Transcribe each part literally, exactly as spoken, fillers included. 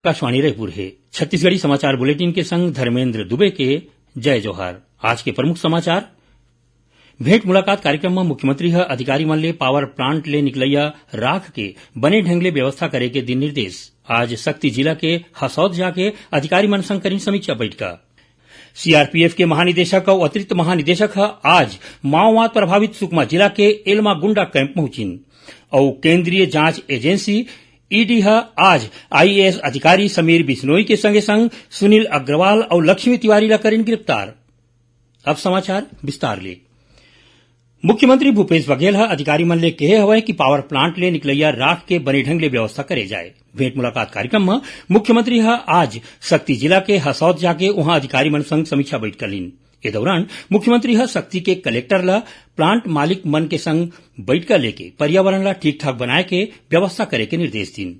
आकाशवाणी रायपुर हे। छत्तीसगढ़ी समाचार बुलेटिन के संग धर्मेंद्र दुबे के जय जोहार। आज के प्रमुख समाचार। भेंट मुलाकात कार्यक्रम म मुख्यमंत्री ह अधिकारी मन ले पावर प्लांट ले निकलइया राख के बने ढंग ले व्यवस्था करे के दिन निर्देश। आज सक्ती जिला के हसौद जाके अधिकारी मन संग करिन समीक्षा बैठका। सीआरपीएफ के महानिदेशक अउ अतिरिक्त महानिदेशक ह आज माओवाद प्रभावित सुकमा जिला के एलमागुंडा कैंप पहुंचिन। अउ केंद्रीय जांच एजेंसी ईडी ह आज आईएएस अधिकारी समीर बिश्नोई के संगे संग सुनील अग्रवाल अउ लक्ष्मी तिवारी ला करिन गिरफ्तार। अब समाचार विस्तार ले। मुख्यमंत्री भूपेश बघेल ह अधिकारी मन ले कहे हवय कि पावर प्लांट ले निकलइया राख के बने ढंग ले व्यवस्था करे जाए। भेंट मुलाकात कार्यक्रम म मुख्यमंत्री ह आज सक्ती जिला के हसौद जाके उहां अधिकारी मन संग समीक्षा बैठका लीन। ए दौरान मुख्यमंत्री ह सक्ती के कलेक्टर ल प्लांट मालिक मन के संग बैठका लेके पर्यावरण ल ठीक ठाक बनाए के व्यवस्था करे के निर्देश दीन।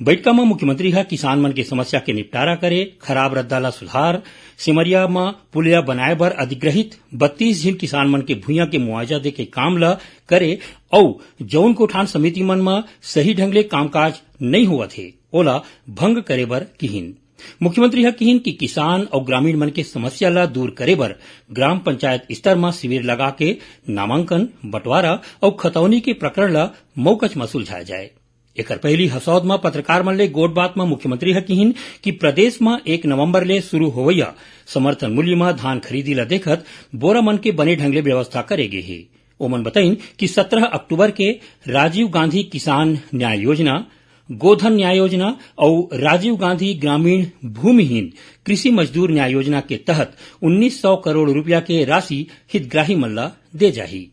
बैठका म मुख्यमंत्री ह किसान मन के समस्या के निपटारा करे, खराब रद्दा ल सुधार, सिमरिया म पुलिया बनाए बर अधिग्रहित बत्तीस झिन किसान मन के भुइयां के मुआवजा दे के काम ल करे अउ जउन गोठान समिति मन म सही ढंग ले कामकाज नइ होवत हे, ओला भंग करे बर किहिन। मुख्यमंत्री ह किहिन कि किसान अउ ग्रामीण मन के समस्या ल दूर करे बर ग्राम पंचायत स्तर म शिविर लगा के नामांकन, बंटवारा अउ खतौनी के प्रकरण ल मौकच म सुलझाए जाए। एकर पहिली हसौद म पत्रकार मन ले गोठबात म मुख्यमंत्री ह किहिन कि प्रदेश म एक नवंबर ले शुरू होवइया समर्थन मूल्य म धान खरीदी ल देखत बोरा मन के बने ढंग ले व्यवस्था करे गे हे। ओमन बताइन कि सत्रह अक्टूबर के राजीव गांधी किसान न्याय योजना, गोधन न्याय योजना अउ राजीव गांधी ग्रामीण भूमिहीन कृषि मजदूर न्याय योजना के तहत उन्नीस सौ करोड़ रुपया के राशि हितग्राही मन ल दे जाही।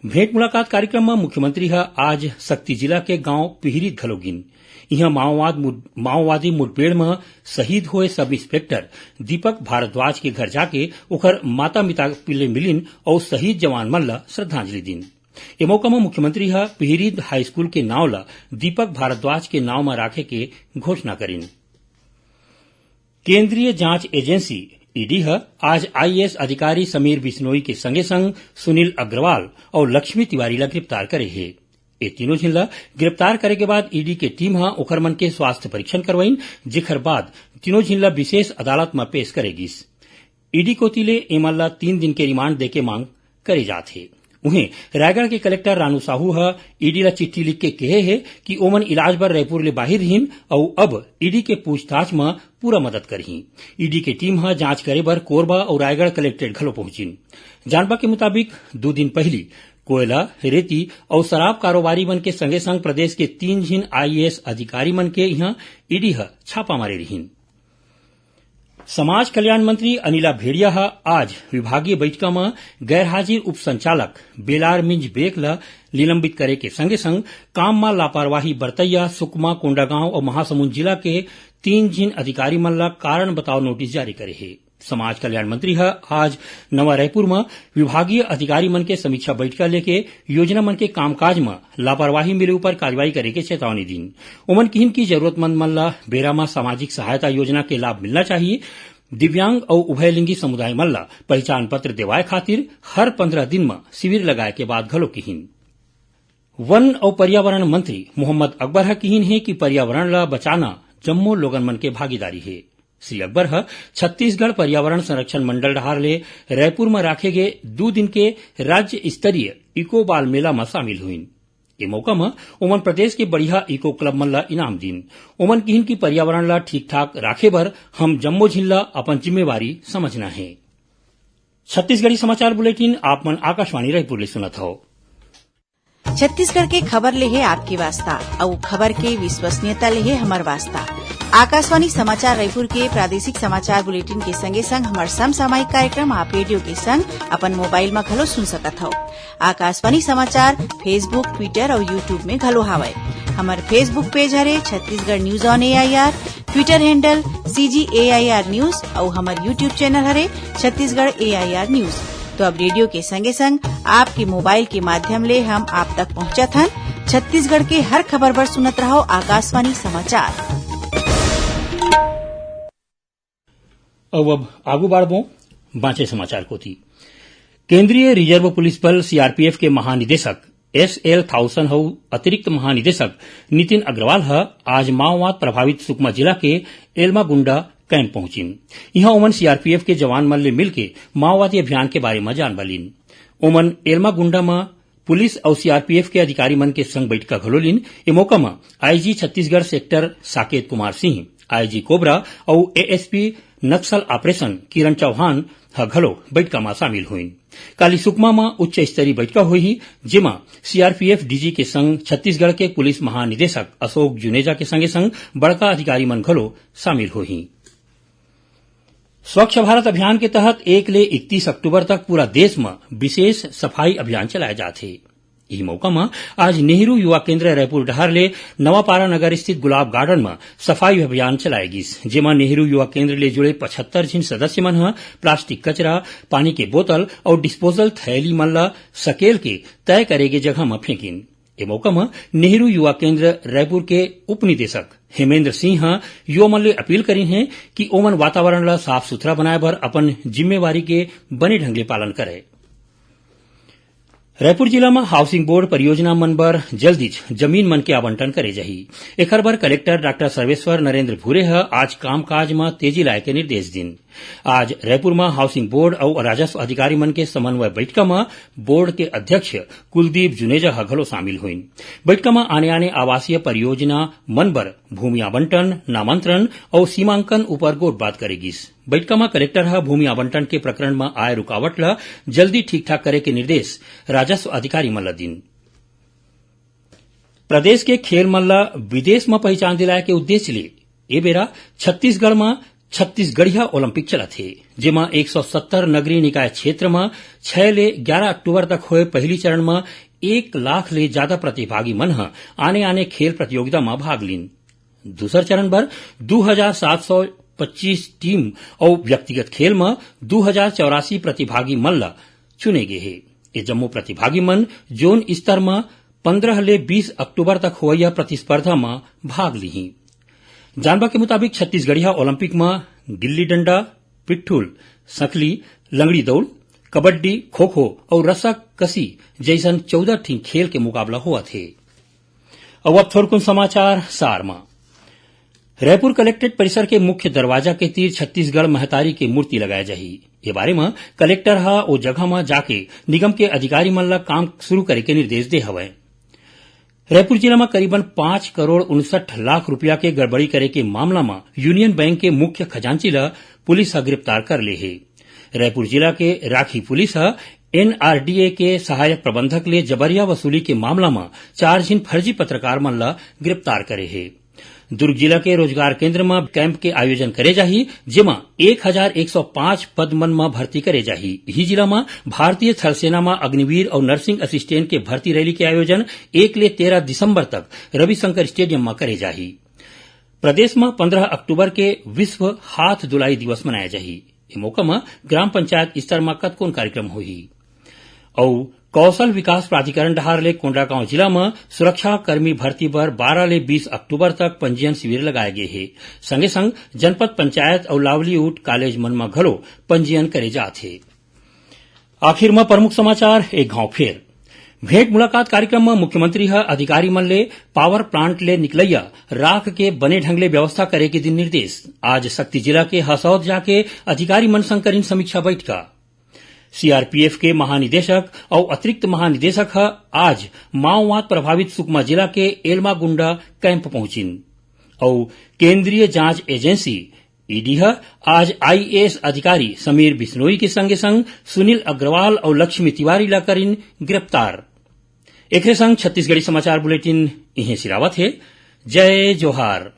भेंट मुलाकात कार्यक्रम म मुख्यमंत्री ह आज सक्ती जिला के गांव पिहिरीत घलो गिन। इहां माओवाद मुठ-, माओवादी मुठभेड़ म शहीद होए सब इंस्पेक्टर दीपक भारद्वाज के घर जाके ओखर माता पिता ले मिलिन अउ शहीद जवान मन ल श्रद्धांजलि दीन। ए मौका म मुख्यमंत्री ह पिहिरीत हाईस्कूल के नांव ल दीपक भारद्वाज के नांव म राखे के घोषणा करिन। केंद्रीय जांच एजेंसी ईडी ह आज आईएएस अधिकारी समीर बिश्नोई के संगे संग सुनील अग्रवाल अउ लक्ष्मी तिवारी ला गिरफ्तार करे हे। ए तीनों झिन ला गिरफ्तार करे के बाद ईडी के टीम ह ओखर मन के स्वास्थ्य परीक्षण करवाइन, जेखर बाद तीनों झिन ला विशेष अदालत म पेश करे गिस। ईडी कोति ले एमन ला तीन दिन के रिमांड देके मांग करे जात हे। उहें, रायगढ़ के कलेक्टर रानू साहू ह ईडी ला चिट्ठी लिख के कहे हे कि ओमन इलाज बर रायपुर ले बाहिर रिहिन अउ अब ईडी के पूछताछ म पूरा मदद करही। ईडी के टीम ह जांच करे बर कोरबा अउ रायगढ़ कलेक्ट्रेट घलो पहुंचिन। जानबा के मुताबिक, दू दिन पहिली कोयला, रेती अउ शराब कारोबारी मन के संगे संग प्रदेश के तीन झिन आईएएस अधिकारी मन के इहां ईडी ह छापा मारे रिहिन। समाज कल्याण मंत्री अनिला भेड़िया ह आज विभागीय बैठका म गैर हाजिर उप संचालक बेलार मिंज बेक ल निलंबित करे के संगे संग काम म लापरवाही बरतइया सुकमा, कोंडागांव अउ महासमुंद जिला के तीन झिन अधिकारी मन ल कारण बताओ नोटिस जारी करे हे। समाज कल्याण मंत्री ह आज नवा रायपुर म विभागीय अधिकारी मन के समीक्षा बैठका लेके योजना मन के कामकाज म लापरवाही मिले ऊपर कार्रवाई करे के चेतावनी दीन। ओमन किहिन कि जरूरतमंद मन ल बेरा म सामाजिक सहायता योजना के लाभ मिलना चाहिए। दिव्यांग अउ उभयलिंगी समुदाय मन ल पहचान पत्र देवाए खातिर हर पंद्रह दिन म शिविर लगाए के बात घलो किहिन। वन अउ पर्यावरण मंत्री मोहम्मद अकबर ह किहिन हे कि पर्यावरण ल बचाना जम्मो लोगन मन के भागीदारी हे। श्री अकबर ह छत्तीसगढ़ पर्यावरण संरक्षण मंडल डहार ले रायपुर म राखे गे दू दिन के राज्य स्तरीय इको बाल मेला म शामिल होइन। ए मौका म ओमन प्रदेश के बढ़िया इको क्लब मन ल इनाम दीन। ओमन किहिन कि पर्यावरण ल ठीक ठाक राखे बर हम जम्मो झिन ल अपन जिम्मेवारी समझना हे। छत्तीसगढ़ी समाचार बुलेटिन आप मन आकाशवाणी रायपुर ले सुनत हव। छत्तीसगढ़ के खबर ले हे आपके वास्ता, अउ खबर के विश्वसनीयता ले हे हमर वास्ता। आकाशवाणी समाचार रायपुर के प्रादेशिक समाचार बुलेटिन के संगे संग हमर समसामयिक कार्यक्रम आप रेडियो के संग अपन मोबाइल म घलो सुन सकत हव। आकाशवाणी समाचार Facebook, Twitter अउ YouTube में घलो हावय। हमर Facebook पेज हरे Chhattisgarh news on AIR, Twitter handle CG AIR news अउ हमर YouTube चैनल हरे छत्तीसगढ़ एआईआर न्यूज। तो अब रेडियो के संगे संग आपके मोबाइल के माध्यम ले हम आप तक पहुंचत हन। छत्तीसगढ़ के हर खबर बर सुनत रहव आकाशवाणी समाचार। अउ अब आगू बाढ़बो बांचे समाचार कोति। केंद्रीय रिजर्व पुलिस बल, सीआरपीएफ, के महानिदेशक एस एल थाउसन अउ अतिरिक्त महानिदेशक नितिन अग्रवाल ह आज माओवाद प्रभावित सुकमा जिला के एलमागुंडा कैंप पहुंचिन। इहां ओमन सीआरपीएफ के जवान मन ले मिलके माओवादी अभियान के बारे म जान बलिन। ओमन एलमागुंडा म पुलिस अउ सीआरपीएफ के अधिकारी मन के संग बैठका घलो लिन। ए मौका म IG Chhattisgarh sector Saket Kumar Singh, IG cobra अउ एएसपी नक्सल ऑपरेशन किरण चौहान ह घलो बैठका म शामिल होइन। काली सुकमा म उच्च स्तरीय बैठका होही, जेमा सीआरपीएफ डीजी के संग छत्तीसगढ़ के पुलिस महानिदेशक अशोक जुनेजा के संगे संग बड़का अधिकारी मन घलो शामिल होही। स्वच्छ भारत अभियान के तहत एक ले इकतीस अक्टूबर तक पूरा देश म विशेष सफाई अभियान चलाए जात हे। इही मौका म आज नेहरू युवा केंद्र रायपुर डहार ले नवापारा नगर स्थित गुलाब गार्डन म सफाई अभियान चलाए गिस, जेमा नेहरू युवा केंद्र ले जुड़े पचहत्तर झिन सदस्य मन ह प्लास्टिक कचरा, पानी के बोतल अउ डिस्पोजल थैली मन ल सकेल के तय करे गे जगह म फेंकिन। ए मौका म नेहरू युवा केंद्र रायपुर के उपनिदेशक हेमेंद्र सिंह ह युवा मन ले अपील करिन हे कि ओमन वातावरण ल साफ सुथरा बनाए बर अपन जिम्मेवारी के बने ढंग ले पालन करय। रायपुर जिला म हाउसिंग बोर्ड परियोजना मन बर जल्दीच जमीन मन के आवंटन करे जाही। एखर बर कलेक्टर डॉक्टर सर्वेश्वर नरेंद्र भूरे ह आज कामकाज म तेजी लाए के निर्देश दिन। आज रायपुर म हाउसिंग बोर्ड अउ राजस्व अधिकारी मन के समन्वय बैठका म बोर्ड के अध्यक्ष कुलदीप जुनेजा ह घलो शामिल होइन। बैठका म आने-आने आवासीय परियोजना मन बर भूमि आवंटन, नामांतरण अउ सीमांकन उपर गोठबात करे गिस। बैठका म कलेक्टर ह भूमि आवंटन के प्रकरण म आए रुकावट ल जल्दी ठीक-ठाक करे के निर्देश राजस्व अधिकारी मन ल दिन। प्रदेश के खेल मन ल विदेश म पहिचान दिलाए के उद्देश्य ले ए बेरा छत्तीसगढ़ म छत्तीसगढ़िया ओलंपिक चलत हे, जेमा एक सौ सत्तर नगरीय निकाय क्षेत्र म छै ले ग्यारा अक्टूबर तक होए पहिली चरण म एक लाख ले जादा प्रतिभागी मन ह आने-आने खेल प्रतियोगिता म भाग लीन। दूसर चरण बर दू हजार सात सौ पच्चीस टीम अउ व्यक्तिगत खेल म दू हजार चौरासी प्रतिभागी मन ल चुने गे हे। ये जम्मो प्रतिभागी मन जोन स्तर म पंद्रह ले बीस अक्टूबर तक होवइया प्रतिस्पर्धा म भाग लिही। जानबा के मुताबिक, छत्तीसगढ़िया ओलंपिक म गिल्ली डंडा, पिट्ठुल, संखली, लंगड़ी दौड़, कबड्डी, खो-खो अउ रस्सा कसी जइसन चौदह ठिन खेल के मुकाबला होवत हे। अउ अब थोरकुन समाचार सार म। रायपुर कलेक्ट्रेट परिसर के मुख्य दरवाजा के तीर छत्तीसगढ़ महतारी के मूर्ति लगाए जाही। ये बारे म कलेक्टर ह ओ जगह म जाके निगम के अधिकारी मन ल काम शुरू करे के निर्देश दे हवय। रायपुर जिला म करीबन पाँच करोड़ उनसठ लाख रुपया के गड़बड़ी करे के मामला म यूनियन बैंक के मुख्य खजांची ल पुलिस ह गिरफ्तार कर ले हे। रायपुर जिला के राखी पुलिस ह एनआरडीए के सहायक प्रबंधक ले जबरिया वसूली के मामला म चार झिन फर्जी पत्रकार मन ल गिरफ्तार करे हे। दुर्ग जिला के रोजगार केंद्र म कैंप के आयोजन करे जाही, जेमा एक हजार एक सौ पाँच पद मन म भर्ती करे जाही। इही जिला म भारतीय थल सेना म अग्निवीर अउ नर्सिंग असिस्टेंट के भर्ती रैली के आयोजन एक ले तेरह दिसंबर तक रविशंकर स्टेडियम म करे जाही। प्रदेश म पंद्रह अक्टूबर के विश्व हाथ धुलाई दिवस मनाया जाही। ए मौका म ग्राम पंचायत स्तर म कतकोन कार्यक्रम होही। अउ कौशल विकास प्राधिकरण डहार ले कोंडागांव जिला म सुरक्षा कर्मी भर्ती बर बारह ले बीस अक्टूबर तक पंजीयन शिविर लगाए गे हे। संगे संग जनपद पंचायत अउ लाइवलीहुड कॉलेज मन म घलो पंजीयन करे जात हे। आखिर म प्रमुख समाचार एक घांव फेर। भेंट मुलाकात कार्यक्रम म मुख्यमंत्री ह अधिकारी मन ले पावर प्लांट ले निकलइया राख के बने ढंग ले व्यवस्था करे के दिन निर्देश। आज सक्ती जिला के हसौद जाके अधिकारी मन संग करिन समीक्षा बैठका। सीआरपीएफ के महानिदेशक अउ अतिरिक्त महानिदेशक ह आज माओवाद प्रभावित सुकमा जिला के एलमागुंडा कैंप पहुंचिन। अउ केंद्रीय जांच एजेंसी, ईडी ह आज आईएएस अधिकारी समीर बिश्नोई के संगे संग सुनील अग्रवाल अउ लक्ष्मी तिवारी ला करिन गिरफ्तार। एकरे संग छत्तीसगढ़ी समाचार बुलेटिन इहें सिरावत हे। जय जोहार।